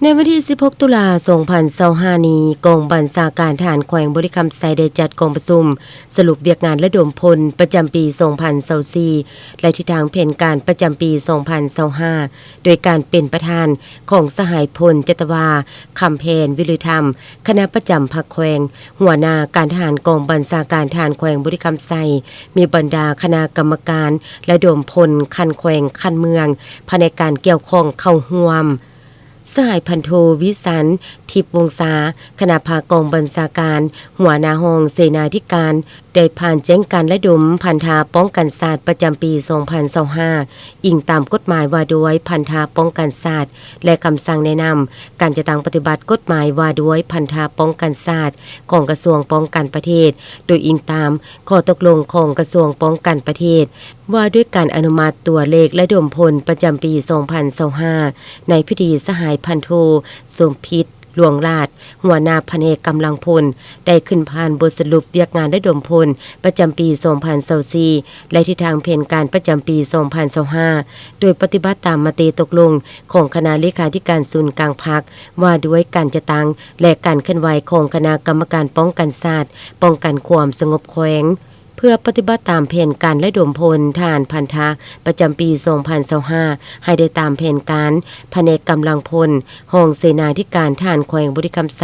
ໃນວັນທີສິບຫົກ ຕຸລາ ສອງພັນຊາວຫ້ານີ້, ກອງບັນຊາການທະຫານແຂວງບໍລິຄຳໄຊໄດ້ຈັດກອງປະຊຸມສະຫຼຸບວຽກງານລະດົມພົນປະຈຳປີສອງພັນຊາວສີ່ ແລະ ທິດທາງແຜນການປະຈຳປີສອງພັນຊາວຫ້າ ໂດຍການເປັນປະທານຂອງສະຫາຍພົນຈັດຕະວາ ຄຳແພນ ວິລືທຳ ຄະນະປະຈຳພັກແຂວງ, ຫົວໜ້າການທະຫານກອງບັນຊາການທະຫານແຂວງບໍລິຄຳໄຊ, ມີບັນດາຄະນະກຳມະການລະດົມພົນຂັ້ນແຂວງ, ຂັ້ນເມືອງ, ພະແນກການກ່ຽວຂ້ອງເຂົ້າຮ່ວມ. ສະຫາຍພັນໂທ ວິສັນ ທິບວົງສາ ຄະນະພາກອງບັນຊາການ, ຫົວໜ້າຫ້ອງເສນາທິການ ໄດ້ຜ່ານແຈ້ງການລະດົມພັນທະປ້ອງກັນຊາດປະຈຳປີສອງພັນຊາວຫ້າ ອີງຕາມກົດໝາຍວ່າດ້ວຍພັນທະປ້ອງກັນຊາດ ແລະ ຄຳສັ່ງແນະນຳການຈັດຕັ້ງປະຕິບັດກົດໝາຍວ່າດ້ວຍພັນທະປ້ອງກັນຊາດ ຂອງກະຊວງປ້ອງກັນປະເທດ, ໂດຍອີງຕາມຂໍ້ຕົກລົງຂອງກະຊວງປ້ອງກັນປະເທດ ວ່າດ້ວຍການອະນຸມັດຕົວເລກລະດົມພົນປະຈຳປີສອງພັນຊາວຫ້າ ໃນພິທີ ສະຫາຍພັນໂທ ສົມພິດ ຫຼວງລາດ ຫົວໜ້າພະແນກກຳລັງພົນ ໄດ້ຂຶ້ນຜ່ານບົດສະຫຼຸບວຽກງານລະດົມພົນປະຈຳປີສອງພັນຊາວສີ່ ແລະ ທິດທາງແຜນການປະຈຳປີສອງພັນຊາວຫ້າ ໂດຍປະຕິບັດຕາມມະຕິຕົກລົງຂອງຄະນະເລຂາທິການສູນກາງພັກ ວ່າດ້ວຍການຈັດຕັ້ງ ແລະ ການເຄື່ອນໄຫວຂອງຄະນະກຳມະການປ້ອງກັນຊາດ, ປ້ອງກັນຄວາມສະຫງົບແຂວງ. ເພື່ອປະຕິບັດຕາມແຜນການລະດົມພົນທະຫານພັນທະປະຈຳປີສອງພັນຊາວຫ້າ ໃຫ້ໄດ້ຕາມແຜນການ, ພະແນກກຳລັງພົນ ຫ້ອງເສນາທິການທະຫານແຂວງບໍລິຄຳໄຊ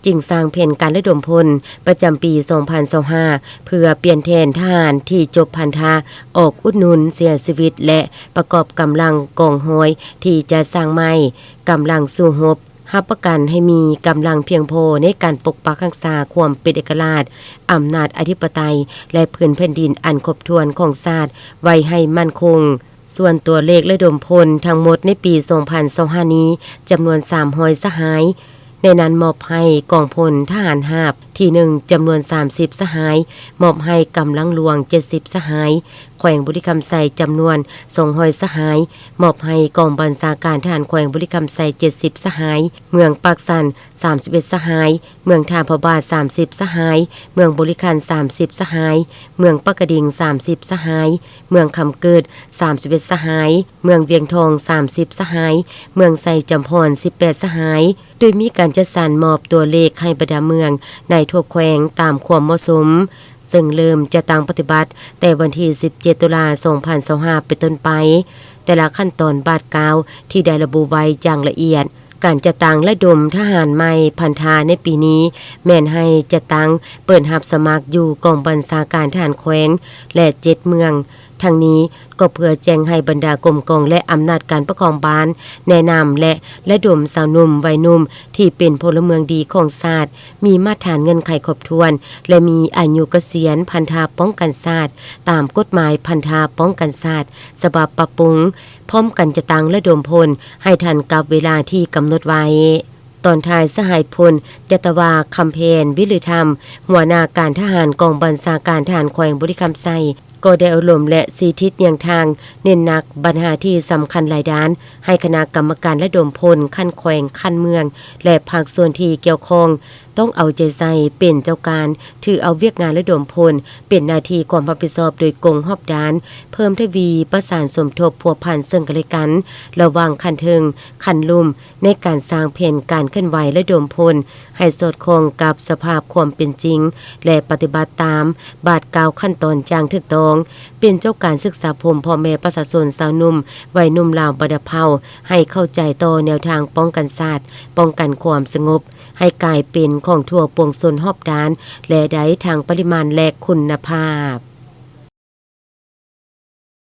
ຈຶ່ງສ້າງແຜນການລະດົມພົນປະຈຳປີສອງພັນຊາວຫ້າ ເພື່ອປ່ຽນແທນທະຫານທີ່ຈົບພັນທະອອກອຸດໜູນເສຍຊີວິດ ແລະ ປະກອບກຳລັງກອງຮ້ອຍທີ່ຈະສ້າງໃໝ່, ກຳລັງສູ້ຮົບ, ຮັບປະກັນໃຫ້ມີກຳລັງພຽງພໍໃນການປົກປັກຮັກສາຄວາມເປັນເອກະລາດ, ອຳນາດອະທິປະໄຕ ແລະ ພື້ນແຜ່ນດິນອັນຄົບຖ້ວນຂອງຊາດໄວ້ໃຫ້ໝັ້ນຄົງ. ສ່ວນຕົວເລກລະດົມພົນທັງໝົດໃນປີສອງພັນຊາວຫ້ານີ້ ຈຳນວນສາມຮ້ອຍສະຫາຍ, ໃນນັ້ນມອບໃຫ້ກອງພົນທະຫານຮາບທີໜຶ່ງ ຈຳນວນສາມສິບສະຫາຍ, ມອບໃຫ້ກຳລັງຫຼວງເຈັດສິບສະຫາຍ, ແຂວງບໍລິຄຳໄຊຈຳນວນສອງຮ້ອຍສະຫາຍ, ມອບໃຫ້ກອງບັນຊາການທະຫານແຂວງບໍລິຄຳໄຊເຈັດສິບສະຫາຍ, ເມືອງປາກຊັນສາມສິບເອັດສະຫາຍ, ເມືອງທ່າພະບາດສາມສິບສະຫາຍ, ເມືອງບໍລິຄັນສາມສິບສະຫາຍ, ເມືອງປາກກະດິງສາມສິບສະຫາຍ, ເມືອງຄຳເກີດສາມສິບເອັດສະຫາຍ, ເມືອງວຽງທອງສາມສິບສະຫາຍ, ເມືອງໄຊຈຳພອນສິບແປດສະຫາຍ, ໂດຍມີການຈັດສັນມອບຕົວເລກໃຫ້ບັນດາເມືອງໃນທົ່ວແຂວງຕາມຄວາມເໝາະສົມ, ເຊິ່ງເລີ່ມຈັດຕັ້ງປະຕິບັດແຕ່ວັນທີສິບເຈັດ ຕຸລາ ສອງພັນຊາວຫ້າ ເປັນຕົ້ນໄປ. ແຕ່ລະຂັ້ນຕອນບາດກ້າວທີ່ໄດ້ລະບຸໄວ້ຢ່າງລະອຽດ. ການຈັດຕັ້ງລະດົມທະຫານໃໝ່ພັນທະໃນປີນີ້ ແມ່ນໃຫ້ຈັດຕັ້ງເປີດຮັບສະໝັກຢູ່ກອງບັນຊາການທະຫານແຂວງ ແລະ ເຈັດເມືອງ. ທັງນີ້ກໍເພື່ອແຈ້ງໃຫ້ບັນດາກົມກອງ ແລະ ອຳນາດການປົກຄອງບ້ານ ແນະນຳ ແລະ ລະດົມຊາວໜຸ່ມໄວໜຸ່ມທີ່ເປັນພົນລະເມືອງດີຂອງຊາດ, ມີມາດຖານເງື່ອນໄຂຄົບຖ້ວນ ແລະ ມີອາຍຸກະສຽນພັນທະປ້ອງກັນຊາດ ຕາມກົດໝາຍພັນທະປ້ອງກັນຊາດ ສະບັບປັບປຸງ, ພ້ອມກັນຈັດຕັ້ງລະດົມພົນໃຫ້ທັນກັບເວລາທີ່ກຳນົດໄວ້. ຕອນທ້າຍ, ສະຫາຍພົນ ຈັດຕະວາ ຄຳແພນ ວິລືທຳ ຫົວໜ້າການທະຫານກອງບັນຊາການທະຫານແຂວງບໍລິຄຳໄຊ ກໍໄດ້ອົບຮົມ ແລະ ຊີ້ທິດແຍງທາງ, ເນັ້ນໜັກບັນຫາທີ່ສຳຄັນຫຼາຍດ້ານ ໃຫ້ຄະນະກຳມະການລະດົມພົນຂັ້ນແຂວງ, ຂັ້ນເມືອງ ແລະ ພາກສ່ວນທີ່ກ່ຽວຂ້ອງ ຕ້ອງເອົາໃຈໃສ່ເປັນເຈົ້າການ, ຖືເອົາວຽກງານລະດົມພົນເປັນໜ້າທີ່ຄວາມຮັບຜິດຊອບໂດຍກົງຮອບດ້ານ, ເພີ່ມທະວີປະສານສົມທົບພົວພັນເຊິ່ງກັນແລະກັນ ລະຫວ່າງຂັ້ນເທິງ, ຂັ້ນລຸ່ມ ໃນການສ້າງແຜນການເຄື່ອນໄຫວລະດົມພົນໃຫ້ສອດຄ່ອງກັບສະພາບຄວາມເປັນຈິງ ແລະ ປະຕິບັດຕາມບາດກ້າວຂັ້ນຕອນຢ່າງຖືກຕ້ອງ, ເປັນເຈົ້າການສຶກສາອົບຮົມພໍ່ແມ່ປະຊາຊົນຊາວໜຸ່ມ, ໄວໜຸ່ມລາວບັນດາເຜົ່າ ໃຫ້ເຂົ້າໃຈຕໍ່ແນວທາງປ້ອງກັນຊາດ, ປ້ອງກັນຄວາມສະຫງົບ ໃຫ້ກາຍເປັນຂອງທົ່ວປວງຊົນຮອບດ້ານ ແລະ ໄດ້ທັງປະລິມານ ແລະ ຄຸນນະພາບ.